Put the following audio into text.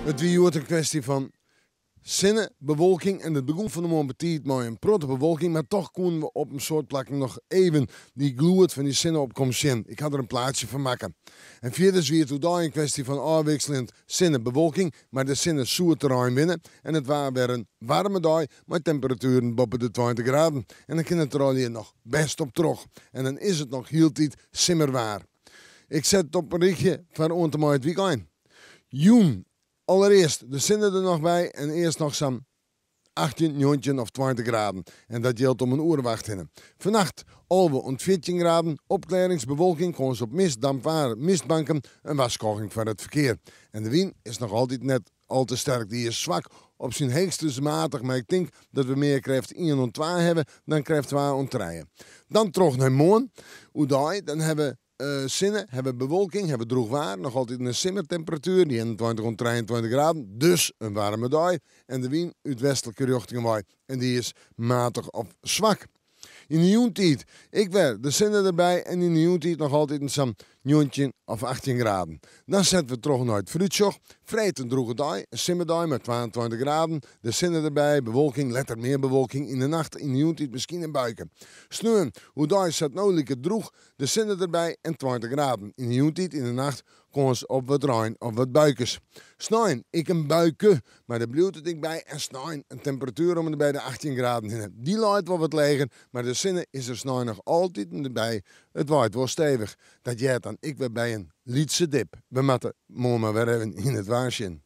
It wie hjoed in kwestje fan sinne, bewolking en it begûn fan 'e moarn betiid mei in protte bewolking, mar toch koenen we op in soad plakken noch even dy gloed fan dy sinne-opkomst sjen. Ik ha der in plaatsje fan makke. En fierders wie it oerdei in kwestje fan ôfwikseljend sinne, bewolking, mar de sinne soe it terrein winne en it waard wer in waarme dei mei temperatueren boppe de 20 graden. En dan kin it der allegear noch bêst op troch en dan is it noch hieltyd simmerwaar. Ik set it op in rychje foar oant en mei it wykein. Jûn allerearst de sinne der noch by en earst noch sa'n 18, 19 of 20 graden. En dat jildt om in oere of acht hinne. Fannacht 11 oant 14 graden, opklearrings, bewolking, kâns op mist, dampwaar, mistbanken, in warskôging foar it ferkear. En de wyn is noch altyd net al te sterk, dy is swak, op syn heechst dus matich, mar ik tink dat we mear krêft ien oant twa hawwe dan krêft twa oant trije. Dan troch nei moarn oerdei, dan hawwe we sinne, hawwe we bewolking, hawwe we drûch waar, noch altyd in simmertemperatuer, 21 oant 23 graden, dus in waarme dei. En de wyn út westlike rjochtingen wei en dy is matich of swak. Yn de jûntiid ek wer de sinne derby en yn de jûntiid noch altyd sa'n 19 of 18 graden. Dan sette we troch nei it foarútsjoch. Freed in drûge dei, in simmerdei mei 22 graden. De sinne derby, bewolking, letter mear bewolking yn de nacht, yn de jûntiid miskien in buike. Sneon, oerdei sa't no liket drûch, de sinne derby en 20 graden. Yn de jûntiid, yn de nacht, kâns op wat rein of wat buikes. Snein ek in buike, mar dêr bliuwt it ek by en snein in temperatuer om en by de 18 graden hinne. Dy leit wol wat leger, mar de sinne is der snein noch altyd by. It waait wol stevich. Dat heart dan ek wer by in lytse dip. We moatte moarn mar wer even yn it waar sjen.